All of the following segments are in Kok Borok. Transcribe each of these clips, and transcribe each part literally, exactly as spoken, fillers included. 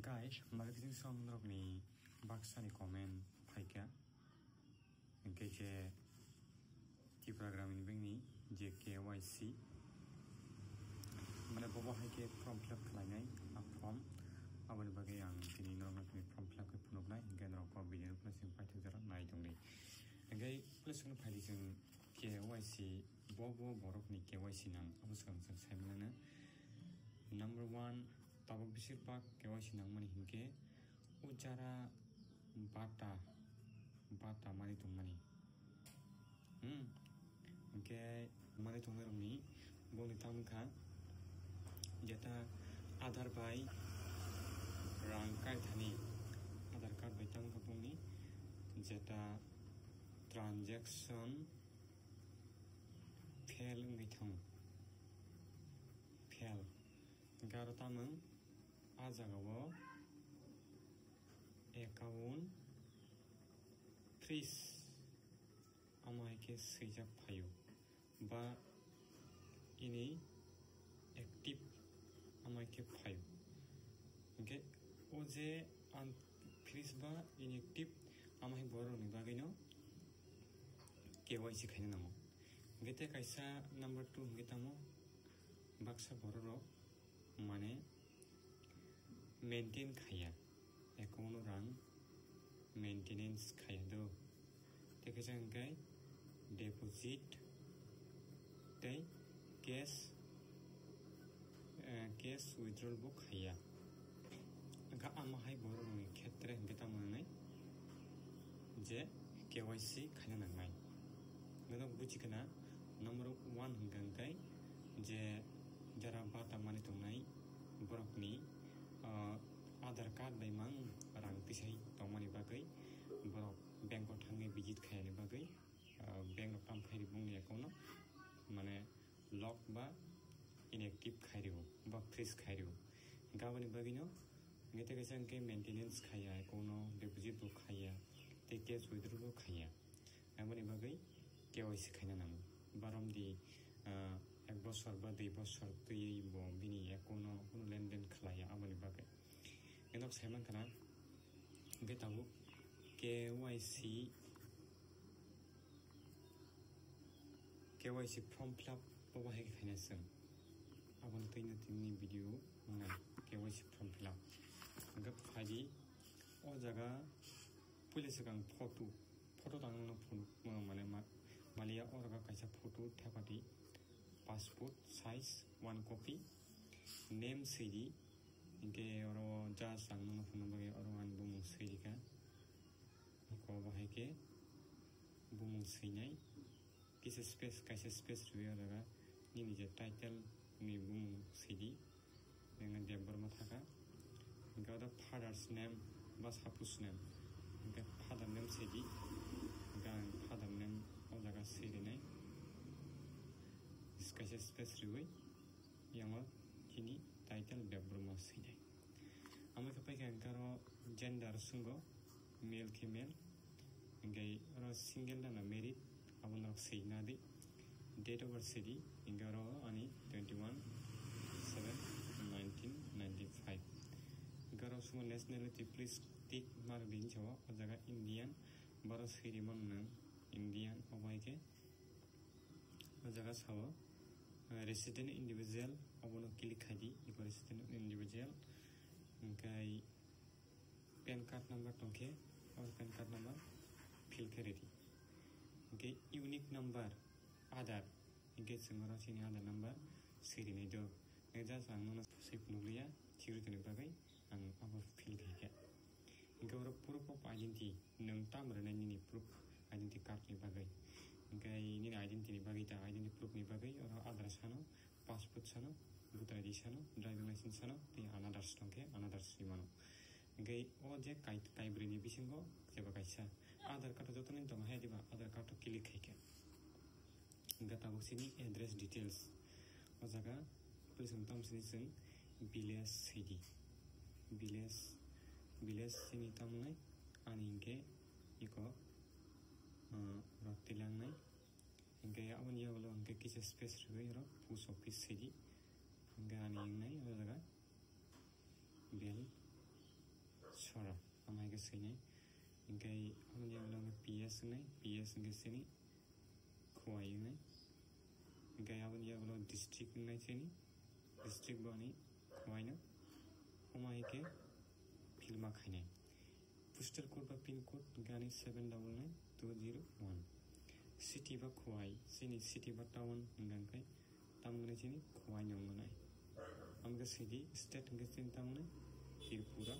Guys, marketing song rokni baksani comment phaikha. Hingke je Tipra Gramin Bank ni je K Y C, mane bobo hai khe form fill up khlainai, a form. Aboni bagwi ang tini norok no form fill up khe phunuknai, hingke norok o video no phunuk sing paithak jora nai tongdi. Hingke plus no phaidi chwng K Y C, bo bo borok ni K Y C nang, abo swkang swkang sai mano. Number one, tabuk bisir bak K Y C nangmani hingke o jara bata, bata mani tongmani. Hmm. Hingke mani tongnai rokni bongni tamo kha jeta Aadhaar bai rang kaithani, Aadhaar card bai tamo kha bongni jeta transaction fail wngwi thango, fail. Hingke aro tamo a jaga o account freeze, amo hai khe swijak phaio, ba inactive, amo hai khe phaio. Hingke o je unfreeze ba inactive, amo hai borok ni bagwi no K Y C khaina nango. Hingke tei kaisa number two hingke tamo baksa borok rok mane maintain khaiya, account o rang maintenance khaiya do. Tei kaisa hingke deposit tei cash, eh, cash withdrawal bo khaiya. Hingke amo hai borok ni khetre hingke tamo hwnwi je K Y C khaina nangnai. Hingke nok buji khna number one hingke hingke je jara bata mani tongnai borokni, ah, Aadhaar card bai mang rang tisai tongmani bagwi borok bank o thangwi visit khaiyani bagwi, ah, bank rok tam khairi bongni account no mane lock ba inactive khairi o ba freeze khairi o. Hingke aboni bagwi no hingke tei kaisa hingke maintenance khaiya, account no deposit bo khaiya, tei cash withdrawal bo khaiya. Aboni bagwi K Y C khaina nango. Barom di, ah, ek bosor ba dui bosor twiwi bo bini account no kunu lenden khlaiya aboni bagwi. Enok saiman khana hingke tabuk K Y C, K Y C form fill up bo bahai khaina chwng. Aboni twi no tini video nai K Y C form fill up. Hingke phaidi o jaga puila swkang photo. Photo tang nokno phunuk, mane ma-, maliya oro kaisa photo thepati passport size one copy, name sidi, hingke oro just ang nokno phunuk bagwi oro ani bumung sidi kha. Eko bo hai khe bumung swinai. Kisa space, kaisa space rwui o jaga nini je title ni bumung sidi, nini Debbarma thaka. Hingke oro father's name ba suppose name, hingke father name sidi, hingke ang father name o jaga sidi nai. Kaisa space rwui yango chini title Debbarma sidi. Amo khe paikha hingke oro gender sungo, male, female, hingke oro single na married, abo norok swi na di. Date of birth sidi, hingke oro ani twenty one seven nineteen ninety five. Hingke oro sungo nationality, please tick mark di hinwi sao, o jaga Indian, boro swi rimo nwng Indian, obo hai khe o jaga sao, eh, resident individual, obono click khai di, eko resident individual, hingke PAN card number tongkhe, o PAN card number fill khe ridi. Hingke unique number, Aadhaar, hingke chwng oro chini Aadhaar number swi rinai do. Hingke just ang nono swi phunukliya, security ni bagwi ang abo fill khaikha. Hingke oro proof of identity, nwng tamo rwnai nini proof identity card ni bagwi. Hingke nini identity ni bagwi ta, identity proof ni bagwi oro Aadhaar sano, passport sano, voter I D sano, driving license sano, tei another tongkhe another swi mano. Hingke o je kai-, kaibrwi ni bisingo jeba kaisa Aadhaar card o joto ni tongo hai diba Aadhaar card o click khaikhe. Hingke tabuk sini address details. O jaga pwswng tam sini chwng village sidi. Village, village sini tam wngnai ani hingke iko, uh, rok tilangnai. Hingke aboni yagulo hingke kisa space rwgwi oro post office sidi. Hingke ani wngnai o jaga bel Sini. Hingke aboni yagulo hingke P S wngnai, P S hingke sini Khowai wngnai. Hingke aboni yagulo district wngnai sini, district bo ani Khowai no. Omo hai khe fill ma khainai. Postal code ba pin code hingke ani seven double nine two zero one. City ba Khowai, sini city ba town hingke hingke Tamo hwnwi chini Khowai no wngnai. Amkhe sidi state hwnkhe chini tamo hwnwi Tripura.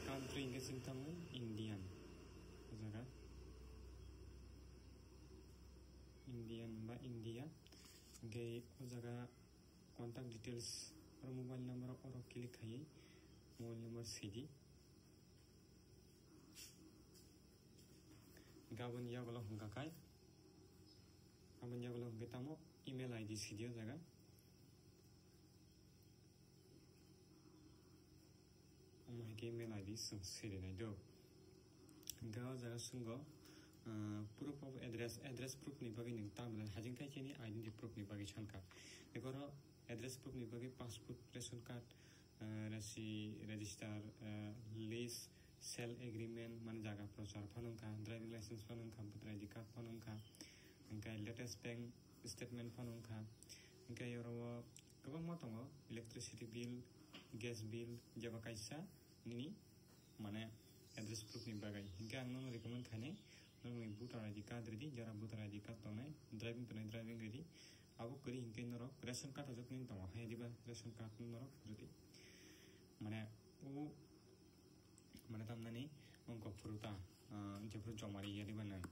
Country hwnkhe chini tamo hwnwi Indian. O jaga Indian ba India. Hwnkhe o jaga contact details oro mobile number oro click khaiwi mobile number sidi. Hwnkhe aboni yagulo hwnkha khai, aboni yagulo hwnkhe tamo email I D sidi o jaga. Omo hai khe email I D chwng sidi nai do. Hwnkhe o jaga swngo, ah, proof of address, address proof ni bagwi nwng tamni hajing khai chini identity proof ni bagwi sankha. Ekoro address proof ni bagwi passport, ration card, ah, resi-, register, ah, lease, sale agreement, mane jaga prochar phano wngkha, driving license phano wngkha, voter I D card phano wngkha, hwnkhe latest bank statement phano wngkha, hwnkhe oro o kwbangma tongo, electricity bill, gas bill, jeba kaisa nini mane address proof ni bagwi. Hwnkhe ang nono recommend khainai, nokni voter I D card ridi, jara voter I D card tongnai, driving tongnai, driving ridi, abo kwrwi hwnkhe norok ration card rok jotoni tongo, hai diba ration card norok ridi. Mane o mane tamnani wngkha phuru ta, ah, jephuru joma ri ya diba nang.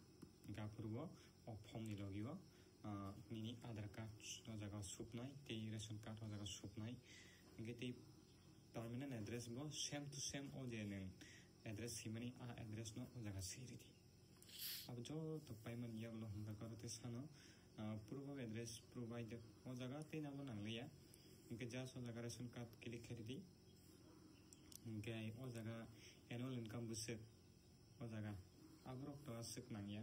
Hwnkhe aphuru bo o form ni logi o, ah, nini Aadhaar card o jaga o supnai, tei ration card o jaga o supnai. Hwnkhe tei permanent address bo same to same o je nwng address swimani, a address no o jaga swi ridi. Abo joto paimani yagulo hwnkha khe oro tei sano, ah, proof of address provided o jaga tei nabo nangliya. Hwnkhe just o jaga ration card click khe ridi. Hwnkhe o jaga annual income bwswk o jaga aborok to aswk nangya.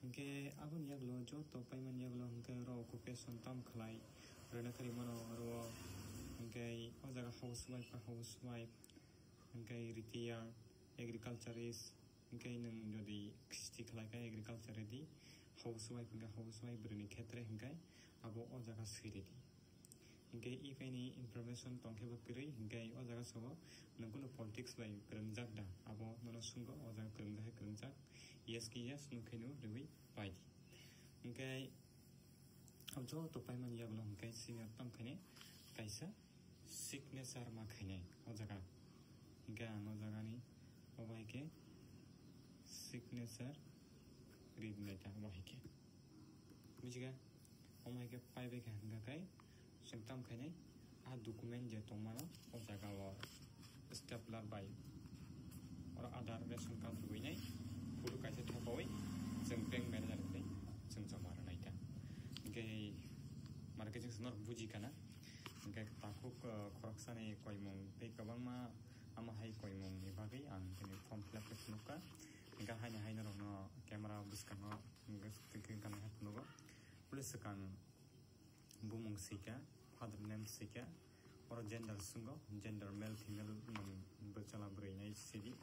Hwnkhe aboni yagulo joto paimani yagulo hwnkhe oro occupation tam khlai rwna kharwi mano oro. Hwnkhe o jaga housewife kha, housewife, hwnkhe retired agriculturist, hwnkhe nwng jodi khisti khlai kha agriculture redi, housewife hwnkhe housewife bwrwini khetre hwnkhe abo o jaga swi ridi. Hwnkhe iphaini information tongkhe bo kwrwi, hwnkhe o jaga sao nwng kunu politics bai kwrwngjak da, abo nono swngo o jaga kwrwngjak hai kwrwngjak, yes khe yes, no khe no rwui pai di. Hwnkhe abo joto paimani yagulo hwnkhe senior tamo khainai kaisa signature ma khainai o jaga. Hwnkhe ang o jagani obo hai khe signature rinai ta obo hai khe. Bujiga? Omo hai khe paibai khe hwnkha khai chwng tamo khainai a document je tongmano o jaga o stapler bai oro Aadhaar, ration card rwinai photo kaisa thepaui chwng bank manager bai chwng joma rwnai ta. Hwnkhe mane khe chwng norok buji kana. Hwnkhe takhuk, ah, khoroksani koimung tei kwbangma ama hai koimungni bagwi ang bini form fill up khe phunukha. Hwnkhe haino hai norokno camera bwskango hwnkhe swkang hai phunukgo. Police swkang bumung swikha, father name swikha, oro gender swngo, gender male female nwng bwchala bwrwi nai sidi,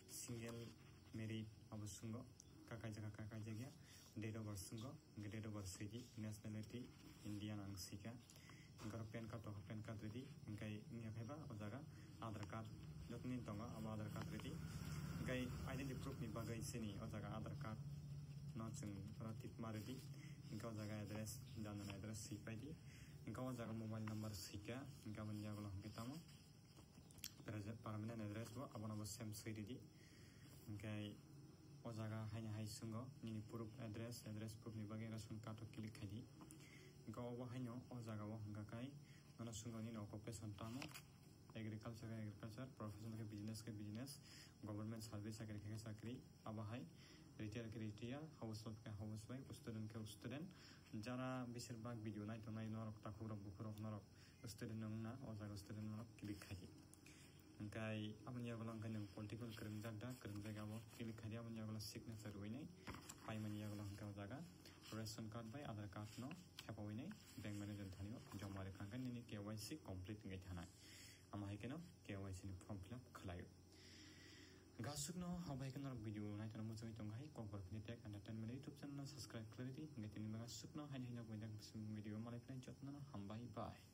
single married abo swngo, kakaijak kakaijak ya, date of birth swngo, hwnkhe date of birth swidi, nationality Indian ang swikha, hwnkhe oro pan card rokha, pan card ridi, hwnkhe wngya khaiba o jaga Aadhaar card jotoni tongo, abo Aadhaar card ridi, hwnkhe identity proof ni bagwi chini o jaga Aadhaar card no chwng oro tip ma ridi. Hwnkhe o jaga address, jandani address swi pai di. Hwnkhe o jaga mobile number swikha, hwnkhe aboni yagulo hwnkhe tamo permanent address bo, abono bo same swi ridi. Hwnkhe o jaga haino hai swngo nini proof address, address proof ni bagwi ration card o click khai di. Hwnkhe obo haino o jaga o hwnkha khai nono swngo nini occupation tamo. Agriculture, agriculture, professional khe business, khe business, government service, chakri khe chakri, abo hai retire khe retire, housewife khe housewife, student khe student. Jara beshirbak video nai tongnai norok, takhuk rok, bukhuk rok norok student wngna, o jaga student norok click khai di. Hwnkhe aboni yagulo hwnkhe nwng political kwrwngjak da, kwrwngjak abo click khai di, aboni yagulo signature rwinai, paimani yagulo hwnkhe o jaga ration card bai Aadhaar card no thepaui nai bank manager thani o joma rwkha hwnkhe nini K Y C complete wngwi thanai. Amo hai kheno K Y C sini form fill up khlaio. Gasukno habai khe norok video naitano muchungwi tong hai, Kokborok Philitech Entertainment YouTube channel no subscribe khlai di, hingke tini baga sukno haini haino video malai phnai jotno hambai bai.